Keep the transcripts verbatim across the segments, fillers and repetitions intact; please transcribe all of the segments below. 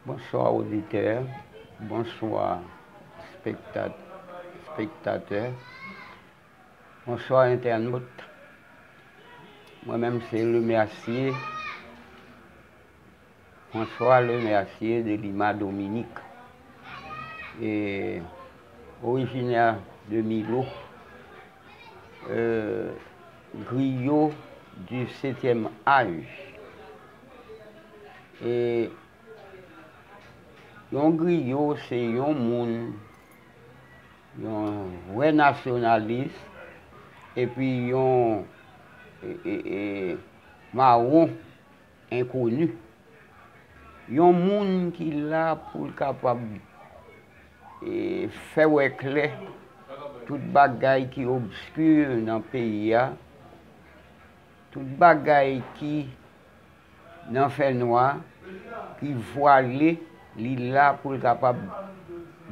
Bonswa oditè, bonswa spektat-, spektatè, bonswa entènot. Mwen menm se Lemercier, François Lemercier de Lima Dominique. E orijinè de Milo, e griyo du septième âge. E yon griyo se yon moun, yon vrè nasyonalis, epi yon, e, e, e, mawon enkoni. Yon moun ki la pou l kapab, e, fè wè klè tout bagay ki obski nan peyi a, tout bagay ki nan fènwa, ki vwale, li la pou l kapab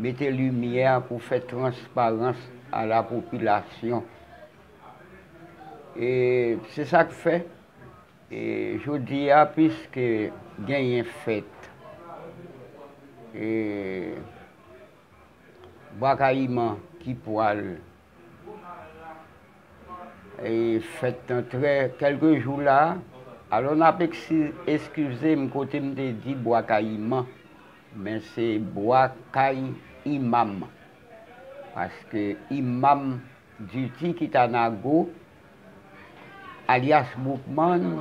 mete limyè, pou fè transparans a la popilasyon. E se sa k fè, e jodi a, piske genyen fèt, e Bwa Kayiman ki pwal, e fèt nan trè kèlke jou la. Alò, n ap eksi-, eskize m kote m te di Bwa Kayiman, men se Bwa Kay Imam. Paske Imam Duty Kitanago, alyas Boukman,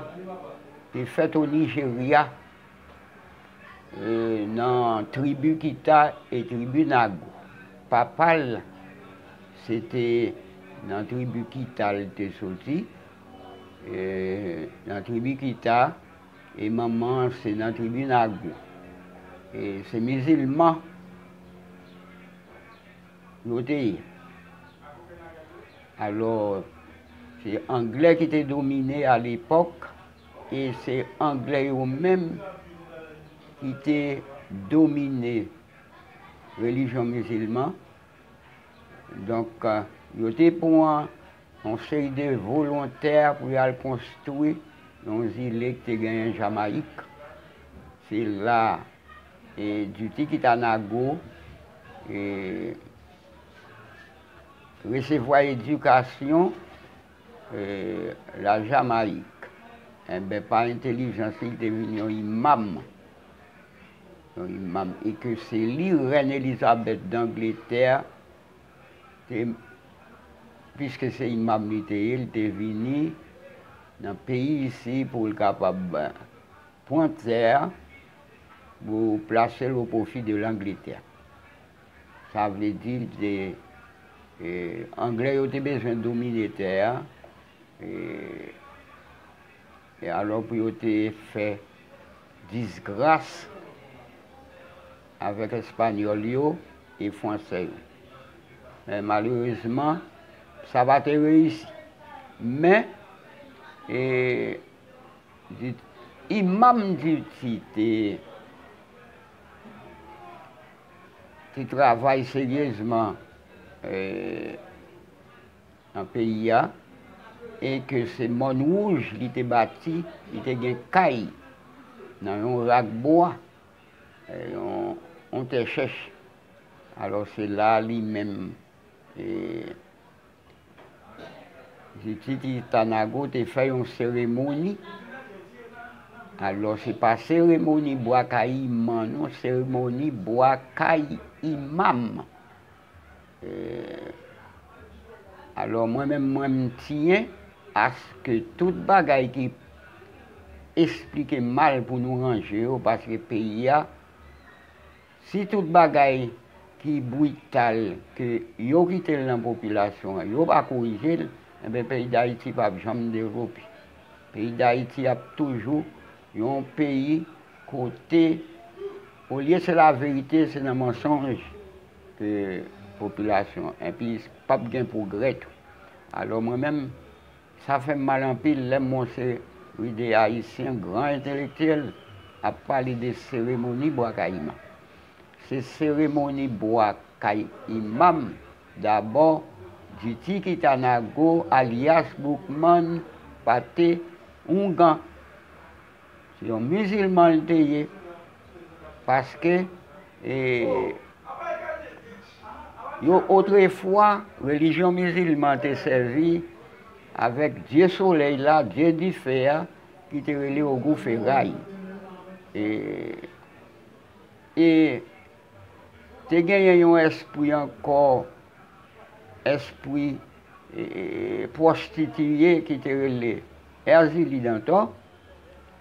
te fèt o Nijerya, e, nan tribi Kita e tribi Nago. Papa l, se te nan tribi Kita l te soti, e, nan tribi Kita, e manman an se nan tribi Nago. E se mizilman yo te ye. Alò, se anglè ki te domine alepòk, e se anglè yo menm ki te domine relijyon mizilman. Donk, yo te pran yon seri de volontè pou y al konstwi yon zile ki te genyen Jamayik. Se la, e, Duty Kitanago, e, resevwa edikasyon, e, la Jamayik. Enben, pa entèlijans li, li te vin yon imam. Yon imam, e ke se li, Rèn Elizabèt d'Angletè, te, piske se imam li te ye, li te vini nan peyi isi pou l kapab pran tè a pou plase l o pwofi de Langletè. Sa vle di, te, e, Anglè yo te bezwen domine tè a, e, e alò pou yo te fè disgras avèk Espanyòl yo e Fransè yo. Men malerezman, sa pa te reyisi. Men, e, Di-, Imam Duty te, te travay seryezman, e, nan peyi a, e ke se Mòn Wouj li te bati, li te gen kay nan yon rak bwa, e, yon, yon tè chèch. Alò, se la li menm, e, Duty Kitanago te fè yon seremoni. Alò, se pa seremoni Bwa Kayiman, non, seremoni Bwa Kay Imam. E, alò, mwen menm, mwen, m tiyen aske tout bagay ki esplike mal pou nou ranje yo, paske peyi a, si tout bagay ki brital ke yo kite l nan popilasyon an, yo pa korije l, enben, peyi Dayiti p ap janm devlope. Peyi Dayiti ap toujou yon peyi kote, olye se laverite, se nan mansonj ke popilasyon, enpi p ap gen pwogrè tou. Alò, mwen menm, sa fè m mal anpil lè m wè yon seri de Ayisyen, gran entelektyèl, ap pale de seremoni Bwa Kayiman. Se seremoni Bwa Kay Imam, dabò, Duty Kitanago, alyas Boukman, pa te oungan. Se yon mizilman l te ye. Paske e, yo otrefwa, relijyon mizilman te sèvi avèk dye solèy la, dye dife a, ki te rele Ogou Feray. E, e te genyen yon espri ankò, espri e, pwostitiye ki te rele Èzili Dantò.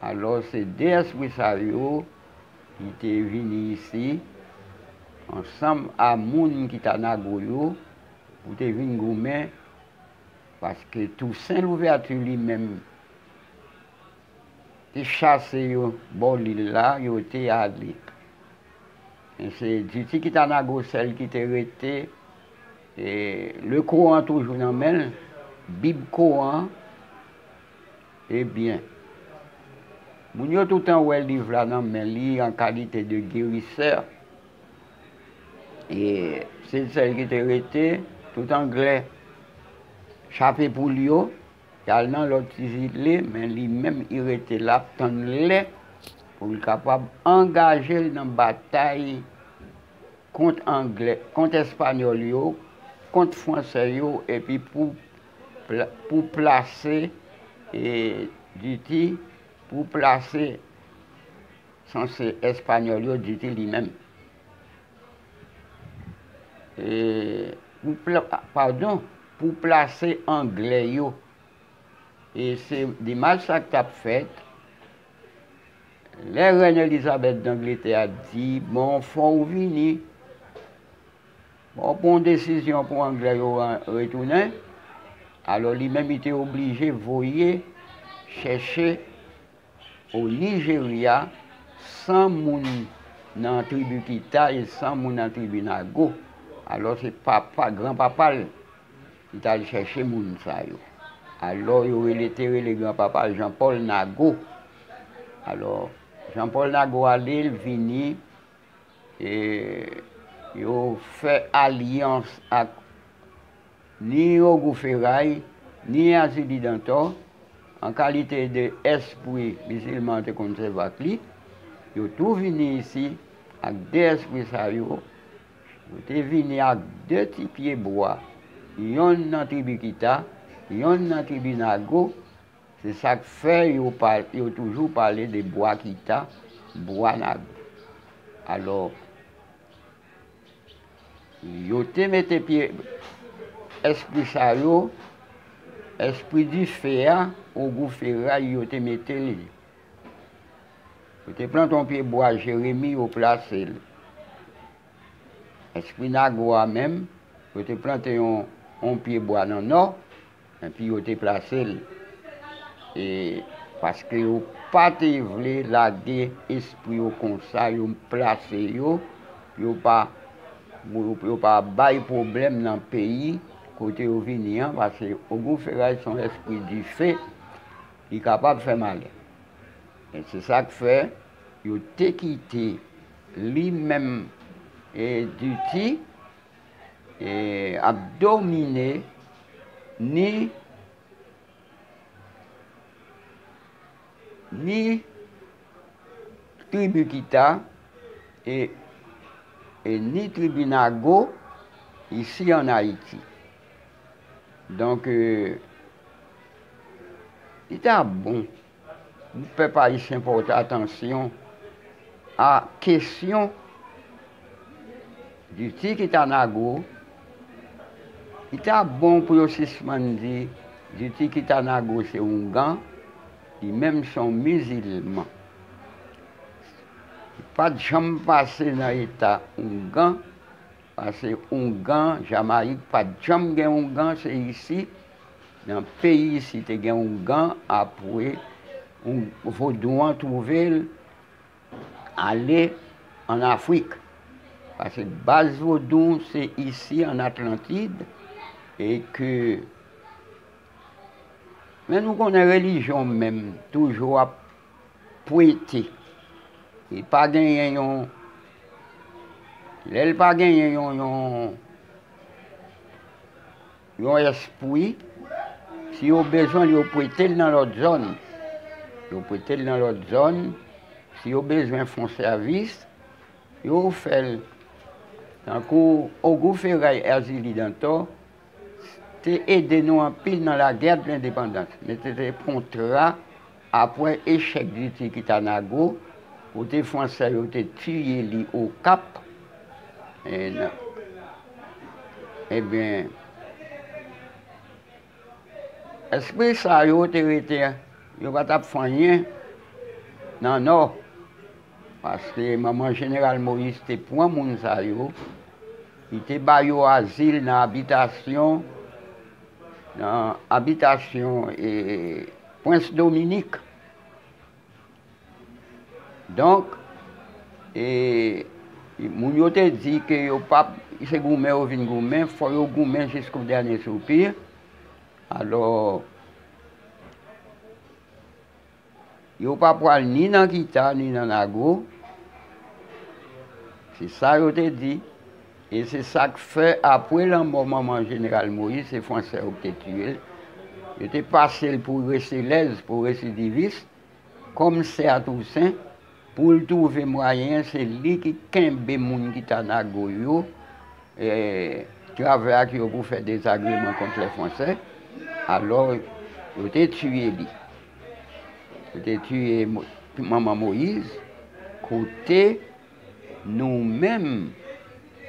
Alò, se de espri sa yo ki te vini isi ansanm a moun Kitanago yo pou te vin goumen, paske Tousen Louvèti li menm te chase yo bò lil la, yo te ale. Men se Diti Kitanago sèl ki te rete, e, le Koran toujou nan men l, Bib Koran, ebyen, moun yo toutan wè liv la nan men li an kalite de gerisè. E se sèl ki te rete, tout anglè chape poul yo, y al nan lòt ti zile, men li menm, li rete la, ap tann lè pou l kapab angaje l nan batay kont anglè, kont espanyòl yo, kont fransè yo, epi pou pla-, pou plase, e, Diti, pou plase sanse espanyòl yo, Diti li menm. E, pou pla-, padon, pou plase anglè yo. E se demach sa k t ap fèt. Lè rèn Elizabèt d'Angleterre di, bon, fò w vini, bon, pran yon desizyon pou anglè yo ran-, retounen, alò li menm li te oblije voye chèche o Nijerya san moun nan tribi Kita e san moun nan tribi Nago. Alò se papa, granpapa l, li t al chèche moun sa yo. Alò yo rele, te rele granpapa Jean Paul Nago. Alò, Jean Paul Nago ale, l vini, e yo fè alyans ak ni Ogou Feray, ni Azili Dantò, an kalite de espri mizilman te konn sèvi ak li, yo tou vini isi ak de espri sa yo. Yo te vini ak de ti pye bwa, yonn nan tribi Kita, yonn nan tribi Nago. Se sa k fè yo pa-, yo toujou pale de bwa Kita, bwa Nago. Alò, yo te mete pye espri sa yo, espri dife a, Ogou Feray, yo te mete li. Yo te plante yon pye bwa Jeremi, yo plase l. Espri Nago a menm, yo te plante yon, yon pye bwa nan nò, epi yo te plase l. E paske yo pa te vle lage espri yo konsa, yo plase yo, yo pa, yo, yo pa bay pwoblèm nan peyi kote yo vini an, paske Ogou Feray se yon espri dife, li kapab fè malè. E se sa k fè yo te kite li menm, e, Diti, e, ap domine ni, ni tribi Kita e, e ni tribi Nago isi ann Ayiti. Donk, e, li ta bon pou pèp ayisyen pòte atansyon a kesyon Diti Kita Nago. Li ta bon pou yo sispann di Diti Kita Nago se oungan, li menm se yon mizilman. Li pa t janm pase nan eta oungan, pase oungan, Jamayik pa t janm gen oungan, se isi, nan peyi isi te gen oungan, apre ou-, vodou an twouve l ale ann Afrik. Paske baz vodou se isi ann Atlantid, e ke, men nou konnen relijyon menm toujou ap pwete. Li pa genyen yon, lè l pa genyen yon, yon, yon espri, si yo bezwen l, yo pwete l nan lòt zòn. Yo pwete l nan lòt zòn. Si yo bezwen fè yon sèvis, Yo fè l tankou Ogou Feray, Èzili Dantò te ede nou anpil nan lagè de lendepandans, men se te kontra apre echèk di Tiki Tanago, kote Fransè yo te tiye li Okap. E nan, ebyen, espri sa yo te rete, yo pa t ap fè anyen nan Nò, paske manman Jeneral Moyiz te pran moun sa yo, li te ba yo azil nan abitasyon, nan abitasyon, e, Prens Dominik. Donk, e, moun yo te di ke yo p ap, se goumen yo vin goumen, fò yo goumen jisko dènye soupi. Alò, yo pa pral ni nan Kita, ni nan Nago. Se sa yo te di. E se sa k fè, apre lanmò manman Jeneral Moyiz, se Fransè yo ki te tiye l. Yo te pase l pou reselèz, pou residivis, kòm sè a Tousen, pou l twouve mwayen, se li ki kenbe moun Kita Nago yo, e, travay ak yo pou fè dezagreman kont lè Fransè. Alò, yo te tiye li. Yo te tiye Mo-, manman Moyiz, kote nou menm,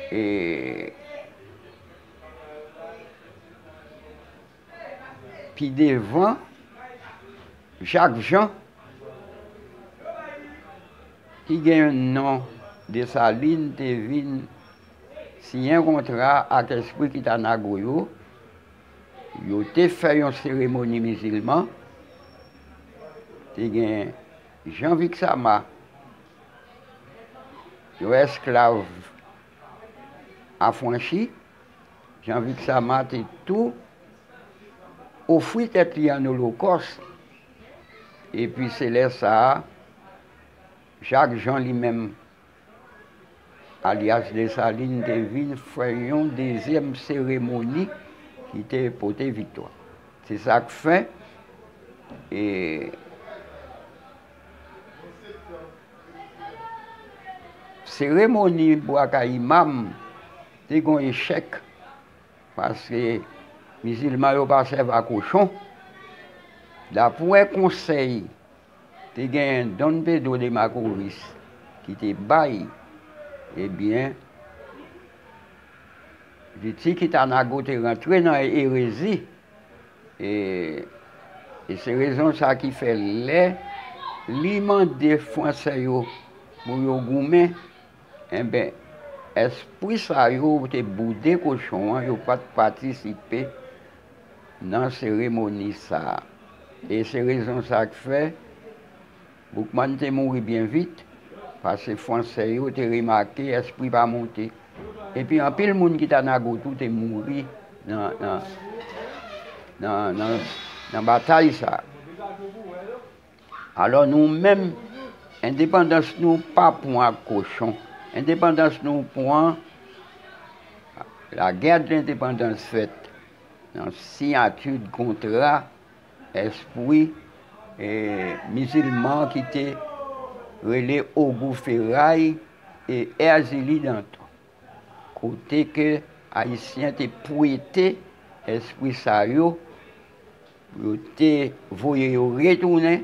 e, pi devan, Jak Jan, ki gen non Desalin, te vin siyen kontra ak espri Kita Nago yo. Yo te fè yon seremoni mizilman. Te gen Jan Vixama, yon esklav afranchi. Jan Vixama te tou ofri tèt li an olokòs. Epi se lè sa a, Jak Jan li menm, alyas Desalin, te vin fè yon dezyèm seremoni ki te pote viktwa. Se sa k fè, e, seremoni Bwa Kayimam te gen yon echèk, paske mizilman yo pa sèvi a kochon. Dapre konsèy te genyen Don Pedro de Macorís ki te bay, ebyen, Viti Kitanago te rantre nan erezi. E, e se rezon sa ki fè lè li mande Fransè yo pou yo goumen, enben, espri sa yo te boude kochon an, yo pa t patisipe nan seremoni sa a. E se rezon sa k fè Boukman te mouri byen vit, paske Fransè yo te remake espri pa monte. Epi anpil moun Kitanago tou te mouri nan, nan, nan, nan, nan batay sa a. Alò, nou menm, endepandans nou pa pran ak kochon. Endepandans nou pran, lagè de lendepandans fèt nan siyati de kontra espri, e, mizilman ki te rele Ogou Feray e Èzili Dantò. Kote ke Ayisyen te pwete espri sa yo, yo te voye yo retounen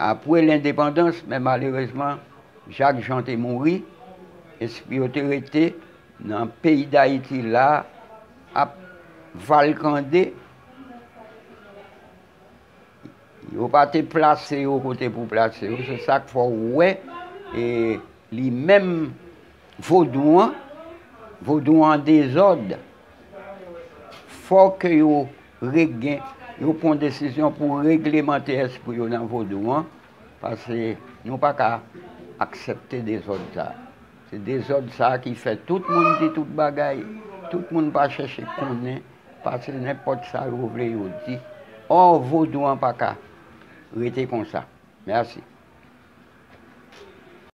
apre lendepandans, men malerezman, Jak Jan te mouri, espri yo te rete nan peyi Dayiti la, ap valkande. Yo pa te plase yo kote pou plase yo. Se sa k fè w wè, e, li menm vodou an, vodou an dezòd. Fòk yo regen, yo pran desizyon pou reglemante espri yo nan vodou an, paske nou pa ka aksepte dezòd sa. Se dezòd sa ki fè tout moun di tout bagay, tout moun pa chèche konnen, pase nenpòt sa yo vle yo di. Ò, vodou an pa ka rete konsa. Mèsi.